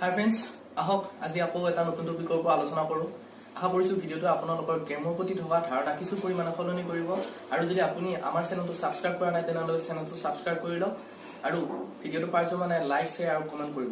হাই friends, আহক আজি আকৌ এটা নতুন টপিকৰ পৰা আলোচনা কৰোঁ। আশা কৰিছোঁ ভিডিঅ'টো আপোনালোকৰ গেমৰ প্ৰতি থকা ধাৰণা কিছু পৰিমাণে সলনি কৰিব। আৰু যদি আপুনি আমাৰ চেনেলটো ছাবস্ক্ৰাইব কৰা নাই, তেনেহ'লে চেনেলটো ছাবস্ক্ৰাইব কৰি লওক আৰু ভিডিঅ'টো পাৰিছে মানে লাইক, শ্বেয়াৰ আৰু কমেণ্ট কৰিব।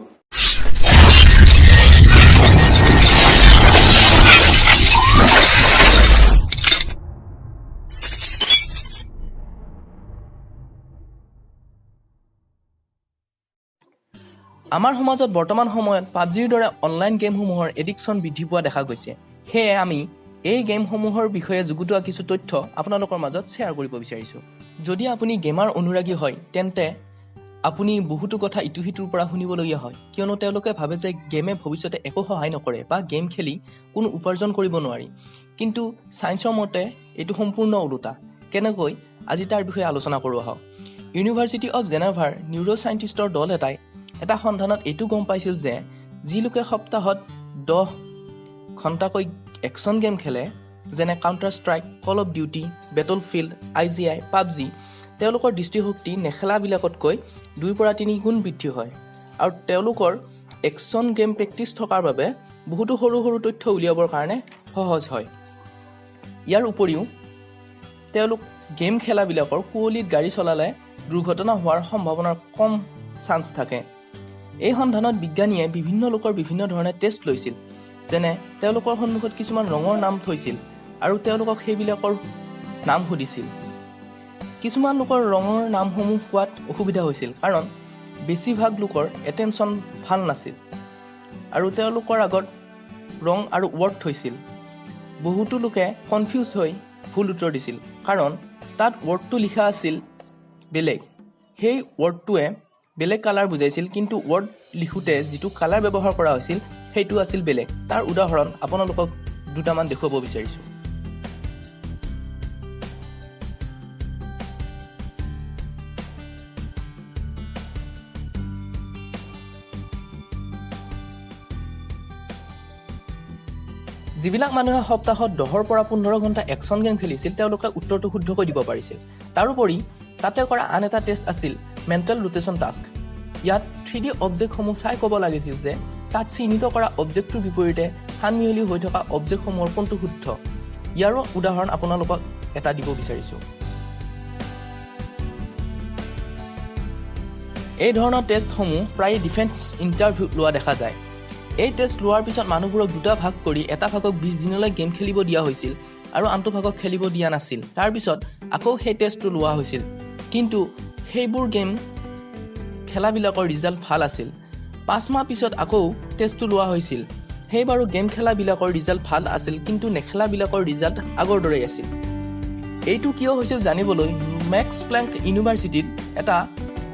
আমাৰ সমাজত বৰ্তমান সময়ত পাবজিৰ দৰে অনলাইন গেমসমূহৰ এডিকশ্যন বৃদ্ধি পোৱা দেখা গৈছে। সেয়ে আমি এই গেমসমূহৰ বিষয়ে যুগুতোৱা কিছু তথ্য আপোনালোকৰ মাজত শ্বেয়াৰ কৰিব বিচাৰিছোঁ। যদি আপুনি গেমাৰ অনুৰাগী হয়, তেন্তে আপুনি বহুতো কথা ইটো সিটোৰ পৰা শুনিবলগীয়া হয়, কিয়নো তেওঁলোকে ভাবে যে গেমে ভৱিষ্যতে একো সহায় নকৰে বা গেম খেলি কোনো উপাৰ্জন কৰিব নোৱাৰি। কিন্তু ছায়েন্সৰ মতে এইটো সম্পূৰ্ণ ওলোটা। কেনেকৈ, আজি তাৰ বিষয়ে আলোচনা কৰোঁ আহক। ইউনিভাৰ্চিটি অফ জেনেভাৰ নিউৰ' চাইণ্টিষ্টৰ দল এটাই এটা সন্ধানত এইটো গম পাইছিল যে যি লোকে সপ্তাহত 10 ঘণ্টাকৈ একশ্যন গেম খেলে, যেনে counter strike, call of duty, battle field, IGI, PUBG, তেওঁলোকৰ দৃষ্টিশক্তি নেখেলাবিলাকতকৈ 2ৰ পৰা 3 গুণ বৃদ্ধি হয় আৰু তেওঁলোকৰ একশ্যন গেম প্ৰেক্টিচ থকাৰ বাবে বহুতো সৰু সৰু তথ্য উলিয়াবৰ কাৰণে সহজ হয়। ইয়াৰ উপৰিও তেওঁলোক গেম খেলাবিলাকৰ কুঁৱলীত গাড়ী চলালে দুৰ্ঘটনা হোৱাৰ সম্ভাৱনাৰ কম চান্স থাকে। এই সন্ধানত বিজ্ঞানীয়ে বিভিন্ন লোকৰ বিভিন্ন ধৰণে টেষ্ট লৈছিল, যেনে তেওঁলোকৰ সন্মুখত কিছুমান ৰঙৰ নাম থৈছিল আৰু তেওঁলোকক সেইবিলাকৰ নাম সুধিছিল। কিছুমান লোকৰ ৰঙৰ নামসমূহ কোৱাত অসুবিধা হৈছিল, কাৰণ বেছিভাগ লোকৰ এটেনশ্যন ভাল নাছিল আৰু তেওঁলোকৰ আগত ৰং আৰু ৱৰ্ড থৈছিল। বহুতো লোকে কনফিউজ হৈ ভুল উত্তৰ দিছিল, কাৰণ তাত ৱৰ্ডটো লিখা আছিল বেলেগ, সেই ৱৰ্ডটোৱে বেলেগ কালাৰ বুজাইছিল, কিন্তু ৱৰ্ড লিখোঁতে যিটো কালাৰ ব্যৱহাৰ কৰা হৈছিল সেইটো আছিল বেলেগ। তাৰ উদাহৰণ আপোনালোকক দুটামান দেখুৱাব বিচাৰিছোঁ। যিবিলাক মানুহে সপ্তাহত 10ৰ পৰা 15 ঘণ্টা একশ্যন গেম খেলিছিল, তেওঁলোকে উত্তৰটো শুদ্ধকৈ দিব পাৰিছিল। তাৰোপৰি তাতে কৰা আন এটা টেষ্ট আছিল মেণ্টেল ৰোটেশ্যন টাস্ক। ইয়াত 3D অবজেক্টসমূহ চাই ক'ব লাগিছিল যে তাত চিহ্নিত কৰা অবজেক্টটোৰ বিপৰীতে সানমিহলি হৈ থকা অবজেক্টসমূহৰ কোনটো শুদ্ধ। ইয়াৰো উদাহৰণ আপোনালোকক এটা দিব বিচাৰিছোঁ। এই ধৰণৰ টেষ্টসমূহ প্ৰায়ে ডিফেন্স ইণ্টাৰভিউত লোৱা দেখা যায়। এই টেষ্ট লোৱাৰ পিছত মানুহবোৰক দুটা ভাগ কৰি এটা ভাগক 20 দিনলৈ গেম খেলিব দিয়া হৈছিল আৰু আনটো ভাগক খেলিব দিয়া নাছিল। তাৰপিছত আকৌ সেই টেষ্টটো লোৱা হৈছিল, কিন্তু সেইবোৰ গেম খেলাবিলাকৰ ৰিজাল্ট ভাল আছিল। 5 মাহ পিছত আকৌ টেষ্টটো লোৱা হৈছিল। সেইবাৰো গেম খেলাবিলাকৰ ৰিজাল্ট ভাল আছিল, কিন্তু নেখেলাবিলাকৰ ৰিজাল্ট আগৰ দৰেই আছিল। এইটো কিয় হৈছিল জানিবলৈ মেক্স প্লেংক ইউনিভাৰ্চিটিত এটা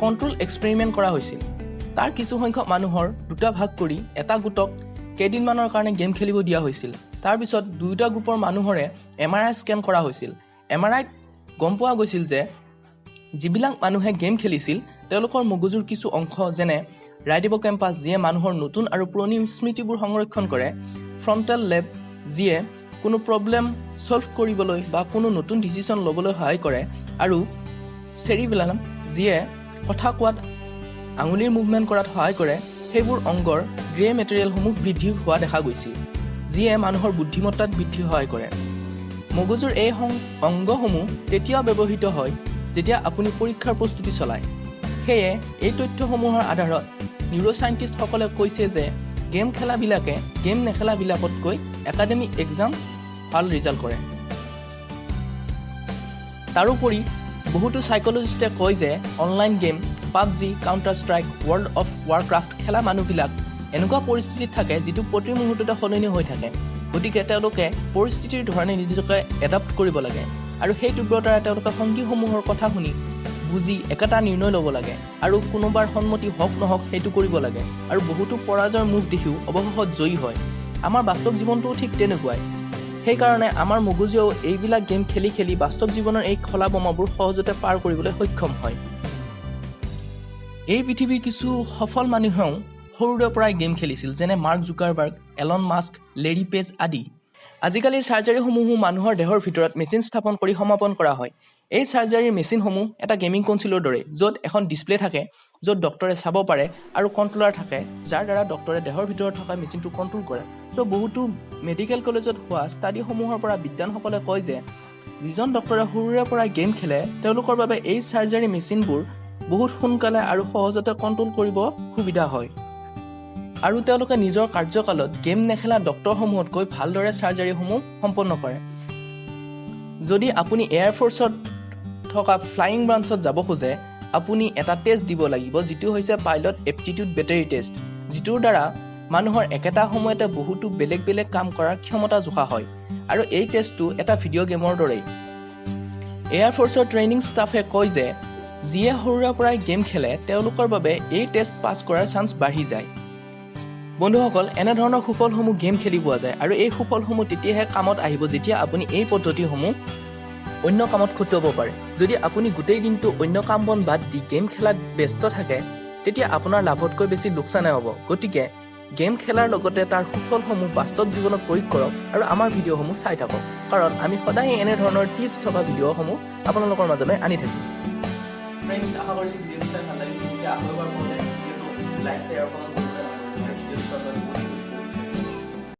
কণ্ট্ৰল এক্সপেৰিমেণ্ট কৰা হৈছিল। তাৰ কিছুসংখ্যক মানুহৰ দুটা ভাগ কৰি এটা গোটক কেইদিনমানৰ কাৰণে গেম খেলিব দিয়া হৈছিল। তাৰপিছত দুয়োটা গ্ৰুপৰ মানুহৰে এমআৰআই স্কেন কৰা হৈছিল। এমআৰআইত গম পোৱা গৈছিল যে যিবিলাক মানুহে গেম খেলিছিল, তেওঁলোকৰ মগজুৰ কিছু অংশ, যেনে ৰাইট হিপ'কেম্পাছ, যিয়ে মানুহৰ নতুন আৰু পুৰণি স্মৃতিবোৰ সংৰক্ষণ কৰে, ফ্ৰণ্টেল লোব, যিয়ে কোনো প্ৰব্লেম ছল্ভ কৰিবলৈ বা কোনো নতুন ডিচিশ্যন ল'বলৈ সহায় কৰে, আৰু চেৰিবেলাম, যিয়ে কথা কোৱাত আঙুলিৰ মুভমেণ্ট কৰাত সহায় কৰে, সেইবোৰ অংগৰ গ্ৰে মেটেৰিয়েলসমূহ বৃদ্ধি হোৱা দেখা গৈছিল, যিয়ে মানুহৰ বুদ্ধিমত্তাত বৃদ্ধি সহায় কৰে। মগজুৰ এই অংগসমূহ তেতিয়াও ব্যৱহৃত হয় যেতিয়া আপুনি পৰীক্ষাৰ প্ৰস্তুতি চলায়। সেয়ে এই তথ্যসমূহৰ আধাৰত নিউৰ'চাইণ্টিষ্টসকলে কৈছে যে গেম খেলাবিলাকে গেম নেখেলাবিলাকতকৈ একাডেমিক এক্সাম ভাল ৰিজাল্ট কৰে। তাৰোপৰি বহুতো চাইকলজিষ্টে কয় যে online game PUBG, counter strike, world of Warcraft খেলা মানুহবিলাক এনেকুৱা পৰিস্থিতিত থাকে যিটো প্ৰতি মুহূৰ্ততে সলনি হৈ থাকে। গতিকে তেওঁলোকে পৰিস্থিতিৰ ধৰণে নিজকে এডাপ্ট কৰিব লাগে আৰু সেই তীব্ৰতাৰে তেওঁলোকে সংগীসমূহৰ কথা শুনি বুজি একেটা নিৰ্ণয় ল'ব লাগে আৰু কোনোবাৰ সন্মতি হওক নহওক সেইটো কৰিব লাগে আৰু বহুতো পৰাজয়ৰ মুখ দেখিও অৱশেষত জয়ী হয়। আমাৰ বাস্তৱ জীৱনটোও ঠিক তেনেকুৱাই। সেইকাৰণে আমাৰ মগজুৱেও এইবিলাক গেম খেলি খেলি বাস্তৱ জীৱনৰ এই খলা বমাবোৰ সহজতে পাৰ কৰিবলৈ সক্ষম হয়। এই পৃথিৱীৰ কিছু সফল মানুহেও সৰুৰে পৰাই গেম খেলিছিল, যেনে mark Zuckerberg, Elon Musk, Larry page আদি। আজিকালি চাৰ্জাৰীসমূহো মানুহৰ দেহৰ ভিতৰত মেচিন স্থাপন কৰি সমাপন কৰা হয়। এই চাৰ্জাৰীৰ মেচিনসমূহ এটা গেমিং কনচিলৰ দৰে, য'ত এখন ডিছপ্লে থাকে। য'ত ডক্টৰে চাব পাৰে আৰু কণ্ট্ৰলাৰ থাকে, যাৰ দ্বাৰা ডক্টৰে দেহৰ ভিতৰত থকা মেচিনটো কণ্ট্ৰল কৰে। চ' বহুতো মেডিকেল কলেজত হোৱা ষ্টাডিসমূহৰ পৰা বিদ্বানসকলে কয় যে যিজন ডক্টৰে সৰুৰে পৰা গেম খেলে, তেওঁলোকৰ বাবে এই চাৰ্জাৰী মেচিনবোৰ বহুত সোনকালে আৰু সহজতে কণ্ট্ৰল কৰিব সুবিধা হয় আৰু তেওঁলোকে নিজৰ কাৰ্যকালত গেম নেখেলা ডক্টৰসমূহতকৈ ভালদৰে চাৰ্জাৰীসমূহ সম্পন্ন কৰে। যদি আপুনি এয়াৰফ'ৰ্চত থকা ফ্লাইং ব্ৰাঞ্চত যাব খোজে, আপুনি এটা টেষ্ট দিব লাগিব, যিটো হৈছে পাইলট এপ্টিটিউড বেটেৰী টেষ্ট, যিটোৰ দ্বাৰা মানুহৰ একেটা সময়তে বহুতো বেলেগ বেলেগ কাম কৰাৰ ক্ষমতা জোখা হয় আৰু এই টেষ্টটো এটা ভিডিঅ' গেমৰ দৰেই। এয়াৰফ'ৰ্চৰ ট্ৰেইনিং ষ্টাফে কয় যে যিয়ে সৰুৰে পৰাই গেম খেলে, তেওঁলোকৰ বাবে এই টেষ্ট পাছ কৰাৰ চান্স বাঢ়ি যায়। বন্ধুসকল, এনেধৰণৰ সুফলসমূহ গেম খেলি পোৱা যায় আৰু এই সুফলসমূহ তেতিয়াহে কামত আহিব যেতিয়া আপুনি এই পদ্ধতিসমূহ অন্য কামত খটুৱাব পাৰে। যদি আপুনি গোটেই দিনটো অন্য কাম বন বাদ দি গেম খেলাত ব্যস্ত থাকে, তেতিয়া আপোনাৰ লাভতকৈ বেছি লোকচানে হ'ব। গতিকে গেম খেলাৰ লগতে তাৰ সুফলসমূহ বাস্তৱ জীৱনত প্ৰয়োগ কৰক আৰু আমাৰ ভিডিঅ'সমূহ চাই থাকক, কাৰণ আমি সদায় এনেধৰণৰ টিপছ থকা ভিডিঅ'সমূহ আপোনালোকৰ মাজলৈ আনি থাকিম। ফ্ৰেণ্ডছ, আশা কৰিছোঁ ভিডিঅ'টো চাই ভাল লাগিল। গতিকে আকৌ এবাৰ কওঁ যে ভিডিঅ'টো লাইক, শ্বেয়াৰ, কমেণ্ট কৰিবলৈ নাপাহৰিব। ভিডিঅ'টো চোৱাৰ বাবে বহুত